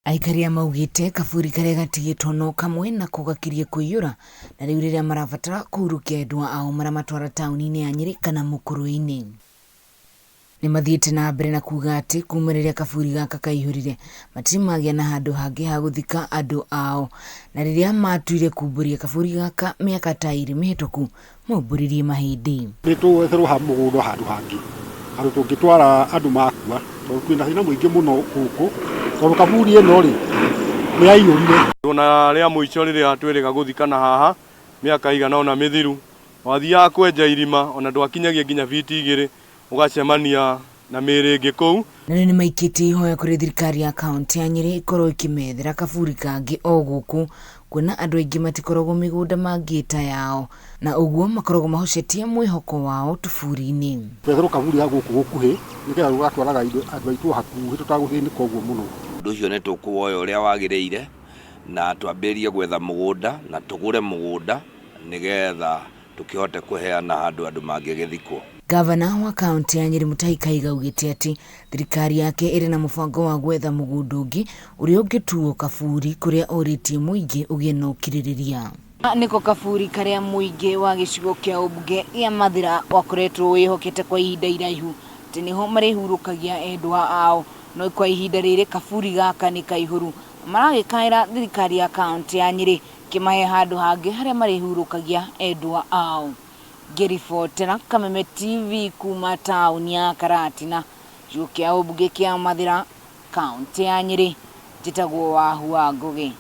Aikari aya maugĩte kaburi karĩa gatigĩtwo no kamwe nako gakirie kũiyũra na rĩu rĩrĩa marabatara kũhurũkia endwa ao maramatwara taũni-inĩ ya Nyĩrĩ kana Mũkũrwe-inĩ. Nĩ mathiĩte na mbere na kuga atĩ kuma rĩrĩa kaburi gaka kaihũrire matirĩ magĩa na handũ hangĩ ha gũthika andũ ao na rĩrĩa matuire kumbũria kaburi gaka mĩaka ta ĩrĩ mĩhĩtũku maumbũririe mahĩndĩ. Nĩ twetherwo ha mũgũnda handũ hangĩ handũ tũngĩtwara andũ makua tondũ kwĩna thĩna mũingĩ mũno gũkũ tondũ kaburi ĩno rĩ nĩ yaiyũrire. Ona rĩa mũico rĩrĩa twĩrĩga gũthikana haha mĩaka igana ũna mĩthiru wathiaga kwenja irima ona ndwakinyagia nginya biti 2 ũgacemania na mĩĩrĩ ĩngĩ kũu. Na rĩu nĩmaikĩtie ihoya kũrĩ thirikari ya kaũntĩ ya Nyĩrĩ ĩkorwo ĩkĩmethera kaburi kangĩ o gũkũ kuona andũ aingĩ matikoragwo mĩgũnda mangĩta yao na ũguo makoragwo mahocetie mwĩhoko wao tũburi-inĩ. Twetherwo kaburi ha gũkũ gũkuhĩ nĩgetha tũgatwaraga andũ aitũ hakuhĩ tũtagũthĩnĩka ũguo mũno. Ũndũ ũcio nĩ tũkũwoya ũrĩa wagĩrĩire na twambĩrĩrie gwetha mũgũnda na tũgũre mũgũnda nĩgetha tũkĩhote kũheana handũ andũ mangĩgĩthikwo. Gavana wa kaũntĩ ya Nyĩrĩ Mutahi Kahiga augĩte atĩ thirikari yake ĩrĩ na mũbango wa gwetha mũgũnda ũngĩ ũrĩa ũngĩtuo kaburi kũrĩa orĩtie mũingĩ ũgĩe na ũkirĩrĩria. Nĩko kaburi karĩa mũingĩ wa gĩcigo kĩa ũmbunge gĩa Mathĩra wakoretwo wĩhokete kwa ihinda iraihu atĩ nĩho marĩhurũkagia endwa ao no kwa ihinda rĩrĩ kaburi gaka nĩ kaihũru maragĩkaĩra thirikari ya kaũntĩ ya Nyĩrĩ kĩmahe handũ hangĩ harĩa marĩhurũkagia endwa ao. Ngĩribotera Kameme TV kuma taũni ya Karatina gĩcigo kĩa ũmbunge kĩa Mathĩra kaũntĩ ya Nyĩrĩ njĩtagwo Wahu wa Ngũgĩ.